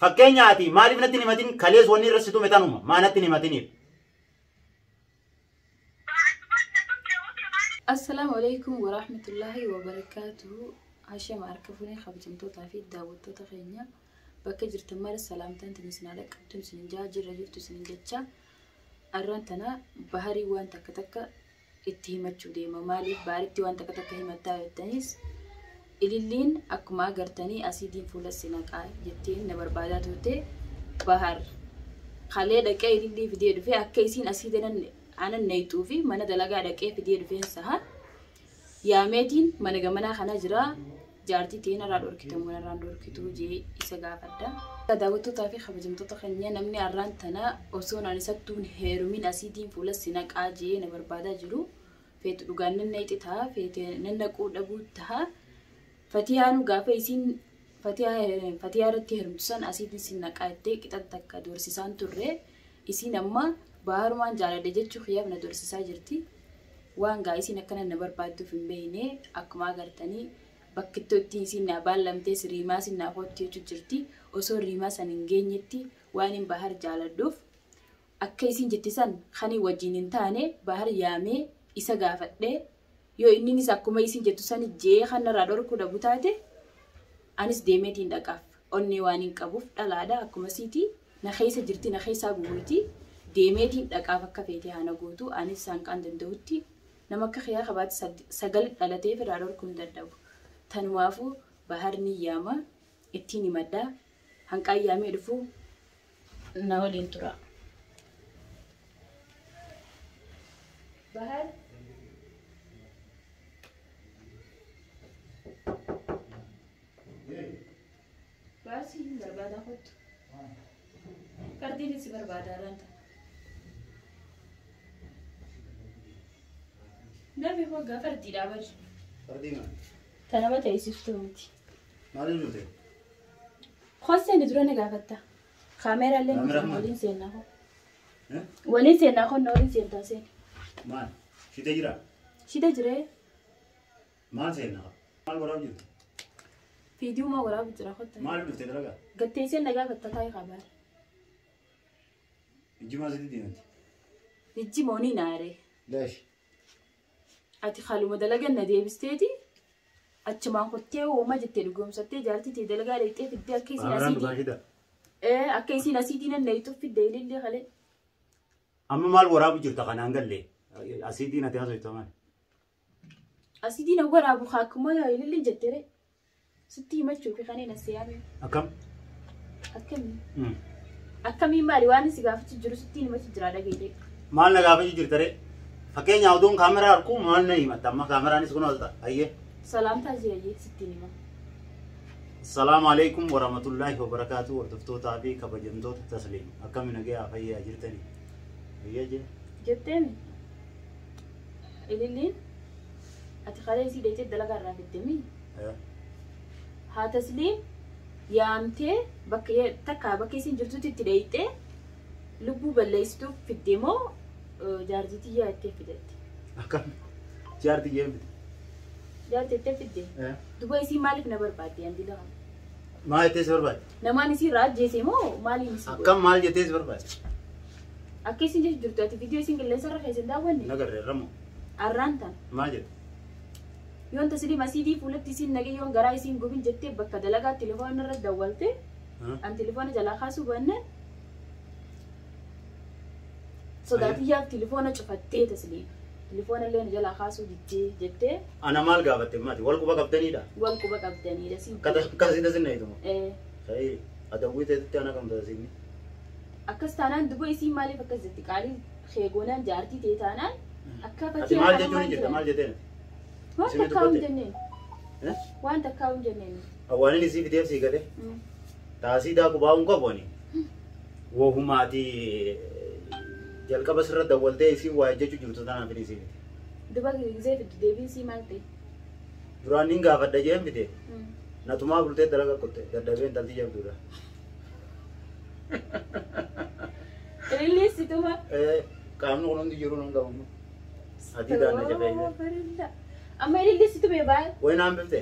Fakkeenya ati maaliif natti hin himatin kalees wanni irra si tume tanuma maa natti hin himatiniif. Assalaamu alaikum warahmatullaahi wabarakaatuhu. Hashama harka fuunee kabajamtootaa fi daawwattoota keenya bakka jirtan mara salaamtaan tun isin haadha qabduun isin jaa jirra jirtu isin jecha arraan tana baharii waan takka takka itti himachuu deema. Maaliif baharitti waan takka takka himattaa jettanis ililliin akkuma agartanii asiidiin fuula si naqaa jetteen na barbaadaa turte bahar kalee dhaqee ilillii fidee dhufee akka isiin asiidii anan nayxuu fi mana dalagaa dhaqee fidee dhufeen saha yaameetiin mana gamanaa kana jira jaartii ta'een irraa dhorkitamu irraa dhorkituu jee isa gaafadha. Daawwattootaa fi kabajamtoota keenya namni arraan tana osoo naan isattuun heerumin asiidiin fuula si naqaa jee na barbaadaa jiru. Feetu dhugaan nan nayxi ta'a feete nan naquu dhabuu ta'a. Fatihaanu gaafa isiin Fatihaa irratti heerumtu san asiidiin si naqaa jettee qixa takka doorsisaan turre isiin amma baharumaan jaaladhe jechuu kiyyaaf na doorsisaa jirti. Waan gaa isiin akkana na barbaadduuf hin beekne akkuma agartanii bakki itti isiin na baallamtee riimaa sin naa kootti jechuu jirti. Osoo riimaa san hin geenyetti waan hin bahar jaaladhuuf akka isiin jette san kan wajjin hin taane bahar yaamee isa gaafadhee yoo inninis akkuma isiin jettu san jee kan narraa dhorkuu dhabu taate anis deemeetiin dhaqaaf onnee waan hin qabuuf dhalaadha akkuma siitii na keessa jirti na keessaa gubuuti deemeetiin dhaqaaf akka feete haana gootu anis saanqaan danda'utti nama akka kiyyaa qabaate sagal dhalatee irraa dhorkuu hin danda'u. Tanumaafuu bahar ni yaama ittiin himadhaa hanqaan yaamee dhufuu na waliin tura. Bahar. Baasii hin barbaadaa kottu. Fardiin si barbaadaa laanta. Namni hoggaa fardiidhaa bari. Fardii maali? Ta nama teessiftuu miti. Maaliif dhufte? Hosseen dura na gaafatta. Kaameeraa illee Kaameeraa maali? waliin seennaa hoo. Eh? Waliin seennaa hoo na waliin seentaa seeni. Maal? Shitee jiraa? Shita jiree Maal seenaa? Maal waraabu jirtu? fiidiyumaa waraabu jira hotta. Maaliif dhufte dalagaa? Gatteesseen na gaafatta taa'ee kabaara. Ijji sitti deemti. Ijji moonii naaree. Leesh. Ati haaluma dalagan na deebisteeti. Achumaan kottee uumaa jettee dhugoomsattee jaartii ta'e dalagaa dheexxee fiddee akka isiin Kaameraan dhugaa asiitii. shita. Akka isiin asiitii nan nayituuf fiddee ilillee kalee. Amma maal waraabu jirta kanaan galle? Asiitiin ati haasofta maali? Asiitii na waraabu akkuma ilillee jettere. Sitti himachuu fi kanneen as yaame. Akkam? Akkamii? Akkamiin maali waan si gaafachuu jiru sitti himachuu jira dhageetee. Maal na gaafachuu jirta ree? Fakkeenya oduun kaameraa harkuu maal na himatta amma kaameraanis kun ol ta'a. Ayyee. Salaamtaa jira sitti hima. Salaamu alaikum warahmatullaahi wabarakaatu hordoftootaa fi kabajamtoota tasliim. Akkami nagayaa fayyaa jirtanii? Fayyaa jee? Jetteemi. Ililliin ati kalee isii dheetee dalagaa irraa fiddemii. Haa tasliim yaamtee bakka takka bakka isiin jirtutti itti dheeyxee lubbuu balleessituuf fidde moo jaartii tiyyaa jettee fidette. Akkam? Jaartii jee miti. Jaartii jettee fidde. Duba isii maaliif na barbaadde andi lafa? Maal jettee si barbaadde? Namaan isii irraa ajjeese moo maaliin isii godhe? Akkam maal jettee si barbaadde? Akka isiin jechu jirtu ati viidiyoo isiin qilleensa irra keessa hin daawwanne? Nagarreerra moo? Arraan tana. Maal jette? Yoon tasliim asiidii fuulatti isiin naqee yoon garaa isiin gubin jettee bakka dalagaa telefoona irra dawwalte an telefoona jalaa kaasuu baannaan sodaatiyyaaf telefoona cufattee tasliim. Telefoona illee na jalaa kaasuu diddee jettee Ana maal gaafatte maati? Wal quba qabdaniidha? wal quba qabdaniidha siin. Akkasii tasin na hiituma? Khayri. Adawwii ta'etti ana kam tasinni? Akkas taanaan duba isiin maaliif akkas jetti qaalii sheegoonaan jaartii ta'e taanaan akka Ati fakkii maal jechuun hin jirta? Maal jetteen? Waan Isinii takkaa hin dubbatte? jenneen. Waan takkaa hin jenneen. Awwaanin isii fideef sii galee? Taasii daakuu baa'uun qabu ani. Wohumaati jalqaba sirra dawwaltee isii waa jechuu jirtu tanaaf isii fide. Duba gisee fiddu deebiin sii maal ta'e? Duraan nin gaafadha jeen fide. Natumaa bultee dalaga qotte daddabee intalti jabduudha. Ilillee situma. Qaamni kun hundi jiru nan qabamu. Adii daanna jabee. Amma ilillee situme baay'ee. Wayi naan bifte.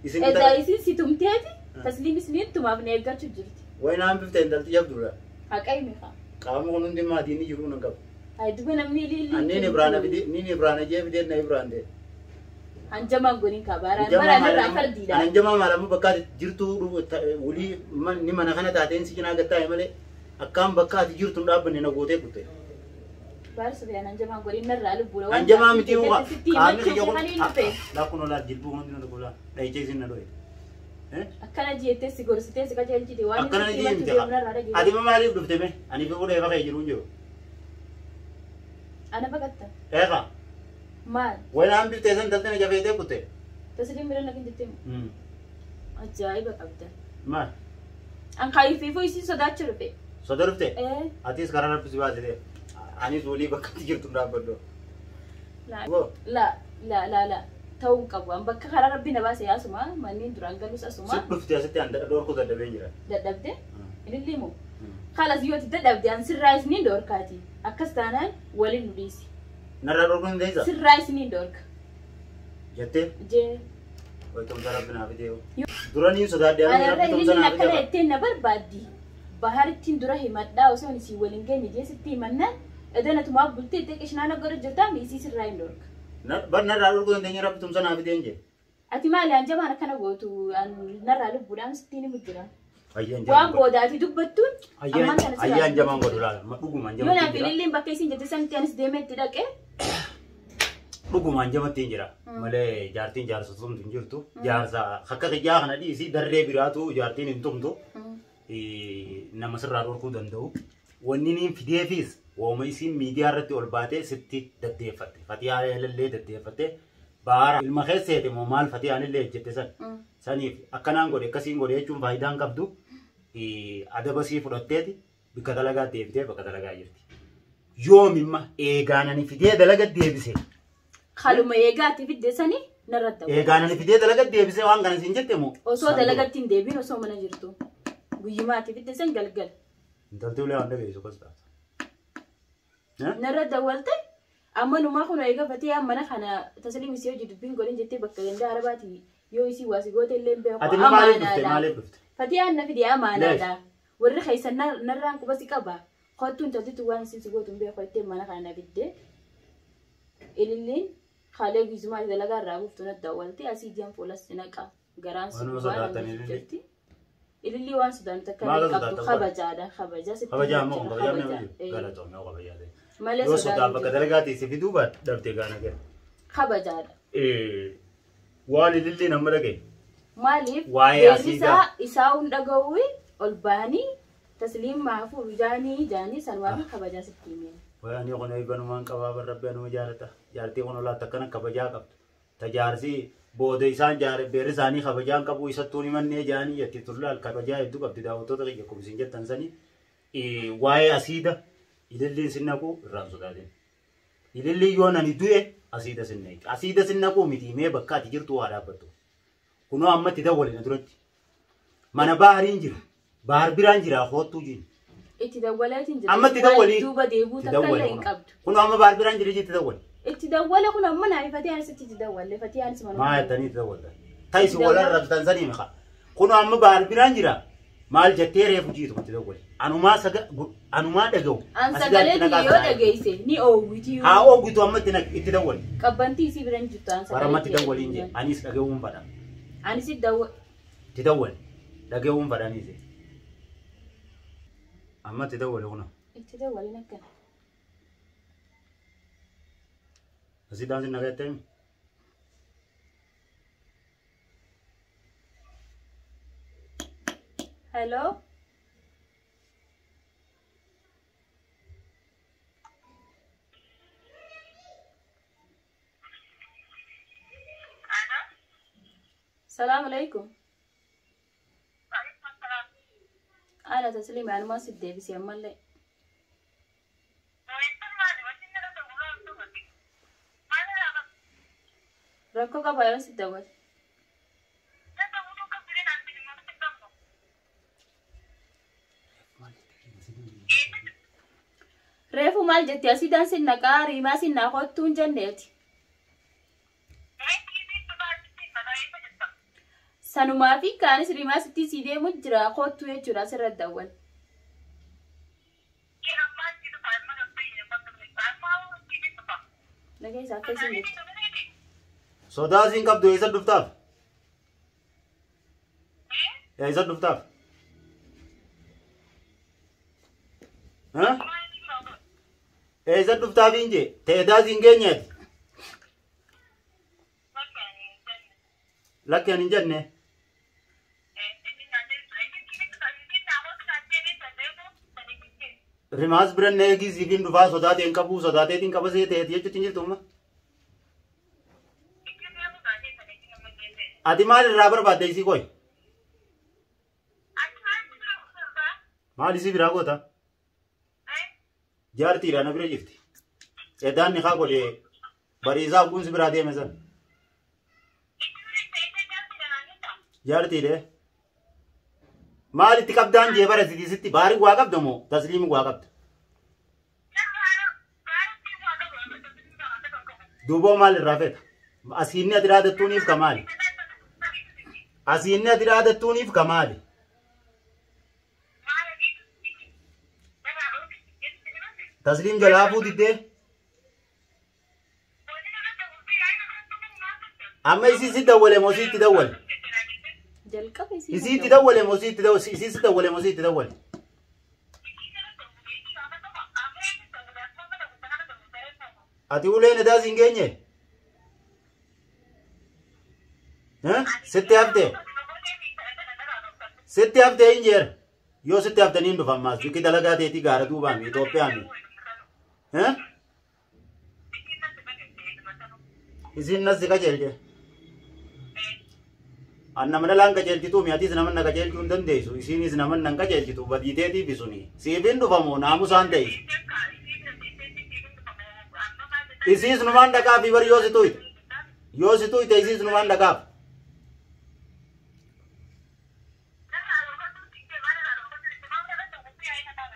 Isin Edaa isin situmteeti tasliimis ni tumaaf na eeggachuu jirti. Wayi naan bifte intalti jabduudha. Haqa himi kaa. Qaama kun hundi maatiin ni jiru nan qabu. Hayi duba namni ilillii. Anniin Ibraana fide, niin Ibraana jee fidee na Ibraan ta'e. Hanjamaan godhin kaa baaraan baraan irraa fardiidha. Hanjamaa maalamu bakka ati jirtu wulii ni mana kana taateen si cinaa gattaa'e malee akkaan bakka ati jirtu hin dhaabbanne na gootee kutte. Baar Sufiyaan hanjamaan godhin narraa lubbuudha. Hanjamaa miti uga Sitti qaamni himachuu kiyya fi kun haliin dhufe. lakkun olaa jilbuu hundi na gola dhahichee isin na dho'e. Akkana jettee si gorsitee si qajeelchite waan Akkana sitti ni himachuu miti. deemu narraa dhageesse. Ati maaliif dhufte mee? Ani fi fuudhee bakka jiru hin jiru. Ana baqatta. Eeqa. Maal? Wayi naan biftee san daltee na jafeetee kutte. Tasliin bira naqin jettee ajaa'iba qabda. Maal? An kaayyufiifuu isii sodaachuu dhufe. Soda dhufte? Ee. Atis karaa rabbi si baasite. Anis walii bakka ati jirtu hin dhaabbadhu. La la la la ta'uu hin qabu. An bakka karaa rabbi na baase asuma manneen duraan galus asuma. Si dhufte asitti an dhorkuu dadhabee jira. Dadhabde? Ililli moo? Kalas yoo ati dadhabde an sirraa isiniin dhorkaati. Akkas taanaan waliin nu dhiisi. Narraa dhorkuu hin dandeessaa? Sirraa isiniin dhorka. Jettee? Jee. Wayi tumsa rabbi naa fidee. Duraniin sodaadhe ani Anarra rabbi tumsa ililliin naa akkana fidee. jettee na barbaaddi. Baharittiin dura himadhaa osoo isin waliin geenye jee sitti himannaan edana tumaa bultee itti qishinaana godhu jirtaa miisii sirraa hin dhorka. Bar narraa dhorkuu dandeenya rabbi tumsa naa fidee hin jee. Ati maali hanjamaan akkana gootu narraa lubbuudhaan sittiin himu jira. Ayyaan Waan jamaan godhu. boodaati dubbattuun ammaan kana sirraa Ayyaan jamaan godhu laala. Dhugumaan Yoo naaf jamatti jira. ililliin bakka isin jette sanitti anis deemee itti dhaqee Dhugumaan jamatti hin jira. Malee jaartiin jaarsa tumtu hin jirtu. Jaarsa akka kiyyaa kana dhiisii darree biraatu jaartiin hin tumtu. Nama sirraa dhorkuu danda'u. Wanni niin fideefis wooma isiin miidiyaa irratti ol baatee sitti daddeeffatte. Fatiyaa illee daddeeffatte. Baara ilma keesseete moo maal fatiyaan illee hojjette san. Saniif akkanaan godhe akkasiin godhe jechuun faayidaan qabdu. Adaba sii fudhatteeti bakka dalagaa deebitee bakka dalagaa jirti. Yoomimma eegaanani fidee dalaga deebise. Haluma eegaatti fidde sanii narratti hawwata. Eegaanani fidee dalaga deebise waan kana siin jette moo? Osoo dalagatti hin deebiin osoo mana jirtu. Guyyumaatti fidde san galgala. Intalti ulee waan dhageessu kos taata. Narra dawwalte amma numaa kun eega fatee mana kana tasliim isii hojii dubbiin godhin jettee bakka ganda arabaati yoo isii waasi goote illee hin beeku. Ati maaliif dhufte? Maaliif dhufte? Fatee anna fide amaanaadha. Warri keessan narraan quba si qaba. Kottu intaltitu waan isin si gootu hin beeku jettee mana kana na fidde. Ililliin haalee guyyumaa dalagaa irraa buuftu na dawwalte asii jiran fuulas si naqa. Garaan si Waanuma gubbaa sodaatan nama ililli. jirti. Ililli waan sodaantu akka Maal inni qabdu sodaatan? kabajaadha. Kabaja sitti Kabajaa ammoo kun jira, kabajaa kabaja. nama jiru. Galatoomee kabajaa ta'e. Malee Yoo sodaan sodaan bakka jiru. dalagaatii si fiduu baat dhabdee gaana gala. Kabajaadha. Waan ililliin amma dhagaye. Maaliif Waa'ee asii weellisaa isaa hun dhaga'uun ol ba'anii tasliim maafuu jaanii jaanii sanumaa fi kabajaa sitti himeen. Wayi ani kun eeganumaan qabaa barrabbe anuma jaalata. Jaartii kun olaatti akkana kabajaa qabdu. Tajaarsi booda isaan jaare beerri isaanii kabajaan qabu isattuun himannee jaanii jetti turlaal kabajaa hedduu qabdi daawwattoota kiyya akkuma isin jettan sanii. Waa'ee asiida ililliin sin naquu irraan sodaatin. Ililliin yoo nani du'e asiida sin naqi. Asiida sin naquu miti mee bakka ati jirtu waa dhaabbattu. Kunoo amma itti dawwale na duratti. Mana baariin jira. Baar biraan jira hoottuu jiru. Itti dawwaleetiin jira. Amma itti dawwali. Duuba deebuu Itti takka illee dawwali hin kunoo. qabdu. Kunoo amma baar biraan jira itti dawwali. Itti dawwale kun amma naaf fatee anis itti dawwalle fatee anis manuma. Maa jettanii itti dawwaltan? Ta'is wal arrabsitan sanii miqa. Kunoo amma baar biraan jira. Maal jettee reefu jiitu itti dawwali. Anumaa saga anumaa dhaga'u. An Asii sagalee gaatti naqaa yoo sanaa. dhageesse ni oowwiti. Haa ooggitu amma itti dawwali. Qabbantii isii bira hin jirtu an Bara amma itti sagalee. dawwaliin jee anis dhaga'uun fadha. Anis itti dawwa. Itti dawwali. Dhaga'uun fadha anis. Amma itti dawwali kunoo. Itti dawwaliin akkana. Asii daansi nagaa jettee himi? Hello. Salaam alaikum. Ana tasliima anumaa siif deebisee ammallee. Rakkoo qaba yoo sitti dawwate. Reefu maal jetti asii daansi naqaa riimaa si naa kottuu hin jenneeti. Sanumaa fi kaanis rimaa sitti sii deemu jira kootu jechuudha asirra dawwal. Dhageessa akka isin jettu. Sodaa siin qabdu eessa dhuftaaf? Eessa dhuftaaf? Eessa dhuftaaf hin jee? Teedaa siin geenyeeti. Lakki ani hin jenne. Rimaas bira na eegii siif hin dhufaa sodaateen qabuu sodaateetiin qaba see ta'eeti jechuutti hin jirtu amma. Ati maal irraa barbaadde isii qoy? Maal isii biraa goota? Jaartiidha na bira jirti. Edaan ni haa godhe bariisaa ogguun si biraa deeme san. Jaartiidhe. Maal itti qabdaan jee bara sitti baarii waa qabda moo tasliimi waa qabda? Duuboo maal irraa feeta? Asiinni ati dhaadattuuniif ka maali? Asiinni ati dhaadattuuniif ka maali? Tasliim jalaa hafuu diddee? Amma isii si dawwale moo si itti dawwale? Jalqaba isii. Isii itti dawwale moo si itti dawwale? Isii si dawwale moo si itti dawwale? Ati uleen edaa siin geenye? Sitti hafte? Sitti hafte hin jeer. Yoo sitti haftanii hin dhufan maas bikki dalagaa teetii gaara duubaami Itoophiyaami. Isiin nas si qajeelche. An nama dhalaan qajeelchituu mi atis nama na qajeelchuu hin dandeessu. Isiinis nama nan qajeelchitu badii teetiif suni. Siif hin dhufamu naamusaan ta'e. Isiis numaan dhaqaa fi bari yoo si tuyte. Yoo si tuyte isiis numaan dhaqaaf.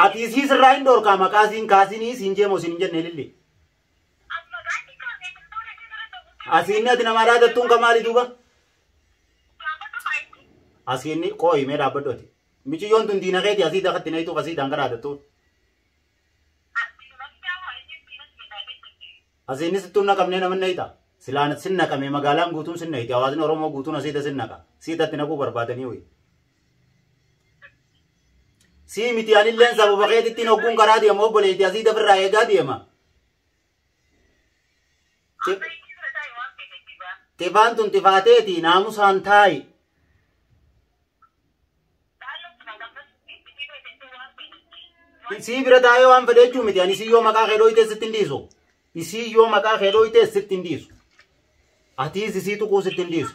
Ati isiis irraa hin dhorkaa maqaa siin kaasinii siin jeemoo siin hin jenne lilli. Asiinni ati namaa dhaadattuun ka maali duuba? Asiinni qooyi mee dhaabbadhu ati. Miciyyoon tun diina keeti asii dakatti nayituuf asii danga dhaadattuun. Asiinni sittuun naqamnee nama nayita. Silaan sin naqame magaalaan guutuun sin nayiti hawaasni Oromoo guutuun asiita sin naqa. Siitatti naquu barbaadanii wayi. Sii miti anilleen sababa keetittiin hogguun karaa deema obboleetti asii dafirraa eegaa deema. Tifaan tun tifaateeti naamusaan taayi. Isii bira taa'ee waan fedhe jechuu miti ani isii yoo maqaa kee dhooyitee sitti hin dhiisu. Isii yoo maqaa kee dhooyitee sitti hin dhiisu. Atiis isii tuquu sitti hin dhiisu.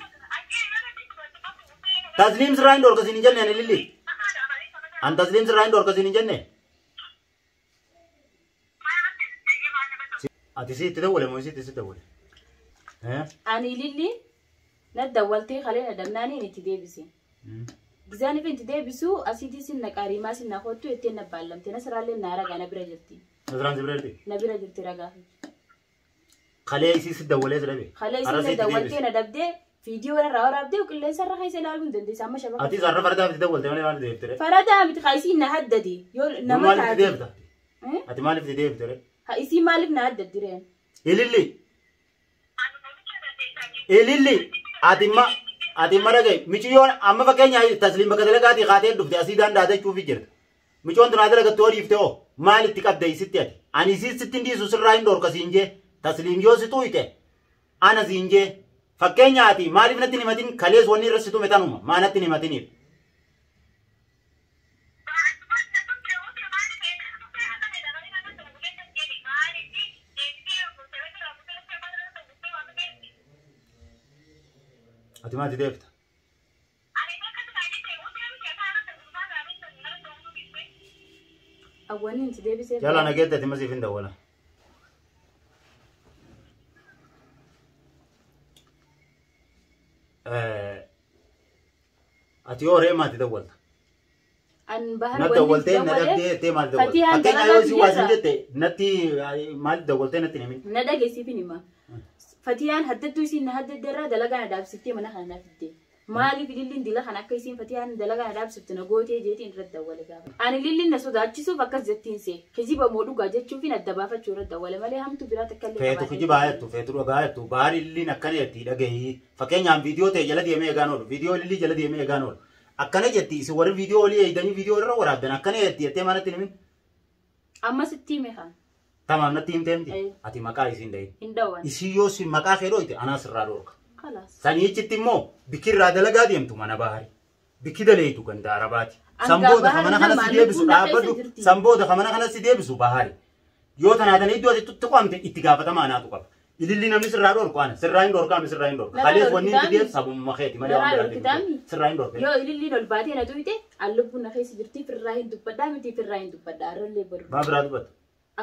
Tasliim sirraa hin dhorka siin hin jenne ani lilli. An tasliim sirraa hin dhorka siin hin jenne. Ati isii itti dawwale moo isii itti si dawwale? Ani lilli na dawwaltee kalee na dabnaaniin itti deebise. Gizaan ifi itti deebisu asiitii sin naqaa rimaa sin na kottu ettee na baallamte nasraallee na ragaa na bira jirti. Nasraan si bira jirti? Na bira jirti ragaa. Kalee isii si dawwalee si dhabe? Kalee isii na dawwaltee na dhabdee viidiyoo irraa waraabdee qilleensa irra keessa ilaaluu hin dandeessu amma shabaka. Ati sarara fardaa itti dawwalte malee maaliif deebite? Faradaa miti haa isii na haddadi yoo nama taate. Maaliif deebita? Ati maaliif deebite? Haa isii maaliif na haddaddi reen? Ililli. Ililli. Ati ma ati ma dhagaye miciyyoon amma fakkeenya tasliim bakka dalagaatii kaatee dhufte asii daandaa jechuuf jirta. Miciyyoon tun haa dalagattu hoo dhiifte hoo maal itti qabde isitti ati? Ani isii sitti hin dhiisu sirraa hin dhorka siin jee tasliim yoo si tuyte ana siin jee fakkeenya ati maaliif natti hin himatin kalees wanni irra si tume tanuma maa natti hin himatiniif. Ati maal deebita? Awwanni itti deebisee. Jala nageetti ati masiif hin dawwala. Ati yoo reema ati dawwalta. An bahar Na wanni dawwaltee na dhabdee jettee maal dawwalta? Fatihaan Fakkeenya yoo isii waa dalagaa siin jette natti maal dawwaltee natti hin himin. Na dhageessiif hin hima. Fatihaan haddaddu isiin na haddadde irraa dalagaa na dhaabsiftee mana kana na fidde. Maaliif ililliin dila kan akka isiin fatiyaan dalagaa dhaabsiftu na gootee jeetiin irratti dawwale gaafa. Ani ililliin na sodaachisuuf akkas jettiin see. Kijiba moo dhugaa jechuufin adda baafachuu irratti dawwale malee hamtu biraa takka illee Feetu kijibaa jettu, feetu dhugaa jettu, baari ililliin akkana jetti dhagahii. Fakkeenyaaf viidiyoo ta'e jala deemee eegaan oolu, viidiyoo ilillii jala deemee eegaan oolu. Akkana jetti isin warri viidiyoo olii eegdanii viidiyoo irra waraabdan akkana jetti jettee manatti himin. Ammas itti hime kaan. Tamaam natti himtee miti. Ati maqaa isiin dhahin. Hin dhawwan. Isii yoo si maqaa kee dhooyte anaa sirraa dhorka. Khalaas. Saniichitti immoo bikirraa dalagaa deemtu mana bahari. Bikki daleetu ganda arabaati. Sanboota kamana kana si deebisu dhaabbadhu. Sanboota kamana kana si deebisu bahari. Yoo tanaatan iddoo ati tuttuqamte itti gaafatama anaatu qaba. Ililli namni sirraa dhorku ana sirraa hin dhorkaame sirraa hin dhorka. Kalees wanni inni deebisu sabumma keeti malee waan biraa deebisu. Sirraa hin dhorka. Yoo ililliin ol baatee na tuyte allubbuun na keessa jirti firraa hin dubbadhaa miti firraa hin dubbadhaa arrallee boru. Maa biraa dubbatta?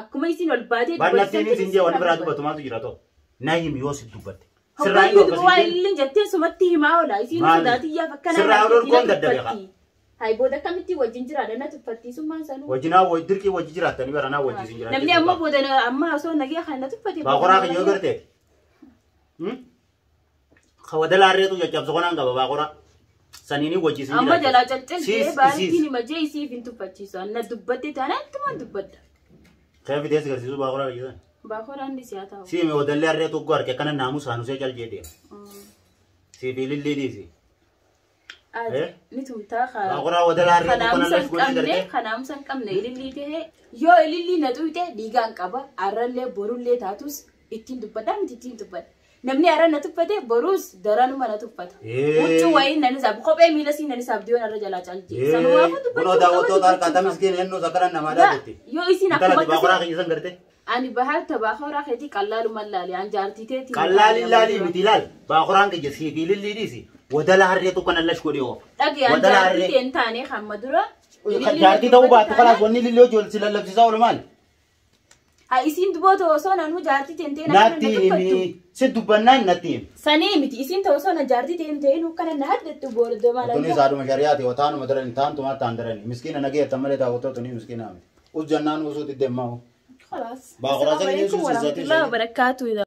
Akkuma isiin ol baatee Waan natti himin siin jee wanni biraa dubbatu maaltu jira ta'u? Na himi yoo si dubbatte. Sirraa hin Hoggayyuu dhorka waa siin jee. ililliin jettee sumatti himaa oola. Isiin Maali? sodaatiyyaaf akkana Sirraa na dhorkuun dadhabe haa. tuffatti. Hay booda akkamitti wajjin jiraadha na tuffattiisummaan sanuu. Wajjinaa dirqii wajji jiraattanii baranaa wajji siin jiraachuu. Namni ammoo booda amma osoo nagee kan na tuffate. Baakoraa kan yoo garteeti. Kawadala harreetu caccabsu kanaan qaba baakoraa. Saniini wajji siin Amma jiraachisa. jalaa calcaltee Siis baaritiin isiis. hima jee isiif hin tuffachiisu. Anna dubbatte taanaan tumaan dubbadda. Kee fidees garsiisuu baakoraa biyya Baakoraan ni siyaa ta'u. Siime wadallee harreetu oggoo arge akkana naamusa anusee cal jee deema. Siif ilillee dhiisi. Ni tumtaa kaa. Baakoraa wadala harreetu kana Kanaamusa lash hin godhee qabne gartee. kanaamusa hin qabne ilillii ta'ee yoo ilillii na tuyte dhiigaan qaba arrallee borullee taatus ittiin dubbadha miti ittiin dubbadha. Namni arra na tuffate boruus daranuma na tuffata. Huccuu wayii nan isaaf kophee miila siin nan isaaf diyoon arra jalaa calji. Sanumaafuu Kunoo dubbachuu qaba daawwattoota harkaa dubbachuu qaba. miskiin ennuu sakkaran namaa daawwatti. Yoo isin Intala akkuma baakoraa kiyya san gartee. ani bahar tabaakoraa keetii qallaaluma laali an jaartii teetii. Qallaali laalii miti ilaal. Baakoraan kiyya siif ilillii dhiisi. Wadala harreetu kana lash godhee oofa. Dhagee an Wadala jaartii harree. tee hin taane hamma dura. Jaartii ta'uu baattu kalaas wanni ilillii hojii si lallabsiisaa oolu maali? Ha isiin duboota osoo nanuu jaartii tee hin ta'in akkana Natti na tuffattu. himi. Si dubbannaan natti himi. Sanii miti isiin ta'u osoo na jaartii ta'e hin ta'in akkana na haddattu booda maal Tuni saaduma shari'aati wataanuma darani taantuma taan darani miskiina nageetta malee daawwattoota ni miskiina miti. Us jannaan usuutti deemaa. خلاص. باقرات السلام عليكم ورحمة الله وبركاته.